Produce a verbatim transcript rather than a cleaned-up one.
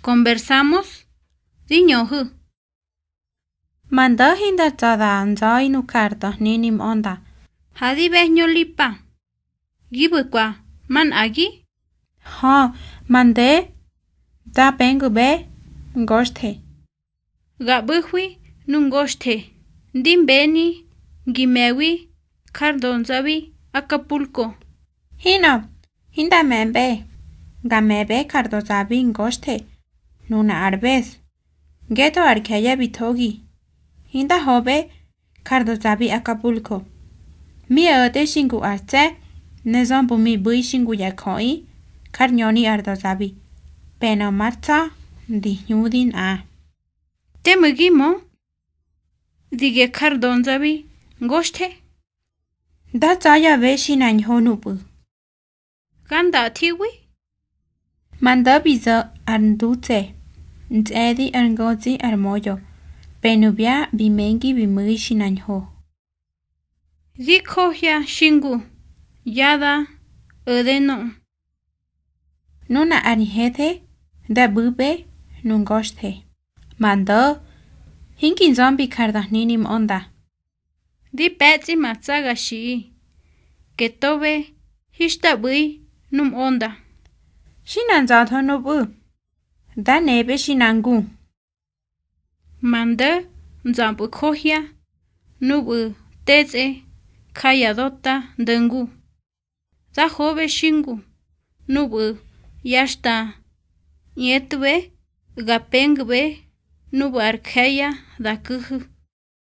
Conversamos, di ñöhu̱. Ma ndo̱ hinda tsa̱ da nza̱i nu jar döhni nimꞌönda. Ha di be̱hñö Lipa. Gi ꞌbu̱kwa manꞌagi? Hö, ma nde da pengwi ꞌbe ngoxthe. Ga ꞌbu̱hwi nu ngoxthe, ndi mbeni ngi me̱wi jar dönzabi Akapulko. Hinꞌö, hinda me̱mbe. Ga me̱be jar dönzabi ngoxthe nuna ar bes, ngetho ar je̱ye̱ bi thogi. Hinda hobe jar dönzabi Akapulko. Mi o̱tꞌe xi ngu ar tse̱, ne zömbu mi ꞌbu̱i xi ngu ya jöꞌi, jar ñöni ar dönzabi. Penö mar tsa̱ ndi hñudi nꞌa. Temꞌu̱ gi mö, di ge jar dönzabi ngoxthe. Da tsa̱ya̱be xi nꞌar ñho nupꞌu̱. Ga ndathiwi. Ma ndo̱ bi zo̱ ar ndutse, ntsꞌe̱di ar ngotsꞌi ar moyo, penubya bi mengi bi mu̱i xi nꞌar ñho. Di johya xi ngu, ya da o̱de nöꞌö. Nuna ar ñhethe da ꞌbu̱be nu ngoxthe. Ma ndo̱, hingi nzömbi jar döhni nimꞌönda. Di pe̱tsꞌi ma tsa̱ ga xiꞌi, ke tobe hinxta ꞌbu̱i nu mꞌönda. Xi nꞌar nza̱tho nupꞌu̱, da nebe xi nꞌar ngu. Ma ndo̱ nza̱mpꞌu̱ johya, nupꞌu̱ tetsꞌe ja ya döta ndo̱ngu. Da hobe xi ngu, nupꞌu̱ ya xta ꞌñetꞌbe ga pengbe nupꞌu̱ ar je̱ye̱ da ku̱hu̱.